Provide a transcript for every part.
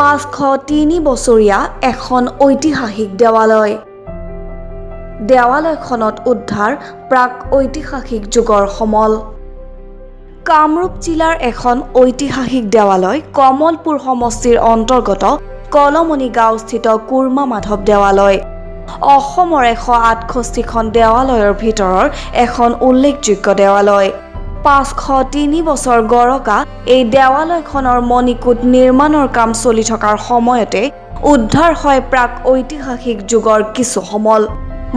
503 বছৰীয়া এখন ঐতিহাসিক দেৱালয়। দেৱালয়খনত উদ্ধাৰ প্ৰাক ঐতিহাসিক যুগৰ সমল। কামৰূপ জিলাৰ এখন ঐতিহাসিক দেৱালয় কমলপুৰ সমষ্টিৰ অন্তৰ্গত কলমণি গাঁওস্থিত কুৰ্মা মাধৱ দেৱালয় অসমৰ 168খন দেৱালয়ৰ ভিতৰৰ এখন উল্লেখযোগ্য দেৱালয়। 503 বছৰ গৰকা এই দেৱালয়খনৰ মণিকূট নিৰ্মাণৰ কাম চলি থকাৰ সময়তে উদ্ধাৰ হয় প্ৰাক ঐতিহাসিক যুগৰ কিছু সমল।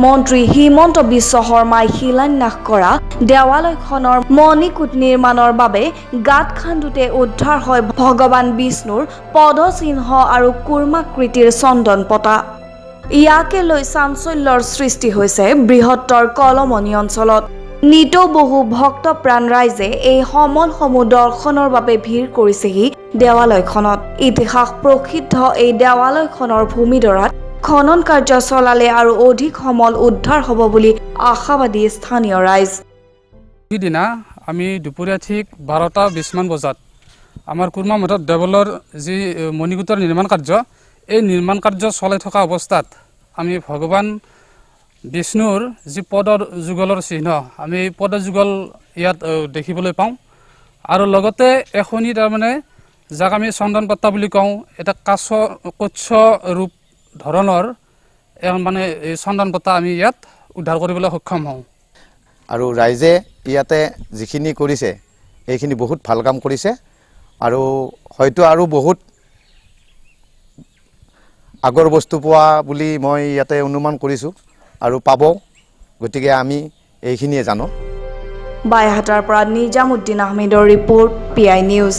মন্ত্ৰী হিমন্ত বিশ্ব শৰ্মাই শিলান্যাস কৰা দেৱালয়খনৰ মণিকূট নিৰ্মাণৰ বাবে গাঁত খান্দোতে উদ্ধাৰ হয় ভগৱান বিষ্ণুৰ পদচিহ্ন আৰু কুৰ্মাকৃতিৰ চন্দন পতা। ইয়াকে লৈ চাঞ্চল্যৰ সৃষ্টি হৈছে বৃহত্তৰ কলমণি অঞ্চলত। নিতৌ বহু ভক্তপ্ৰাণ ৰাইজে এই সমলসমূহ দৰ্শনৰ বাবে ভিৰ কৰিছেহি দেৱালয়খনত। ইতিহাস প্ৰসিদ্ধ এই দেৱালয়খনৰ ভূমিডৰাত খনন কাৰ্য চলালে আৰু অধিক সমল উদ্ধাৰ হ'ব বুলি আশাবাদী স্থানীয় ৰাইজ। সিদিনা আমি দুপৰীয়া ঠিক 12টা 20মান বজাত আমাৰ কুৰ্মা মাধৱ দেৱালয়ৰ যি মণিকূটৰ নিৰ্মাণ কাৰ্য, এই নিৰ্মাণ কাৰ্য চলাই থকা অৱস্থাত আমি ভগৱান বিষ্ণুৰ যি পদৰ যুগলৰ চিহ্ন, আমি এই পদযুগল ইয়াত দেখিবলৈ পাওঁ আৰু লগতে এখনি তাৰমানে যাক আমি চন্দন পাত্তা বুলি কওঁ, এটা কাছ কচ্ছ ৰূপ ধৰণৰ এখন মানে এই চন্দন পত্তা আমি ইয়াত উদ্ধাৰ কৰিবলৈ সক্ষম হওঁ। আৰু ৰাইজে ইয়াতে যিখিনি কৰিছে, এইখিনি বহুত ভাল কাম কৰিছে আৰু হয়তো আৰু বহুত আগৰ বস্তু পোৱা বুলি মই ইয়াতে অনুমান কৰিছোঁ আৰু পাব। গতিকে আমি এইখিনিয়ে জানো। বাইহাটাৰ পৰা নিজামুদ্দিন আহমেদৰ ৰিপৰ্ট, পি আই নিউজ।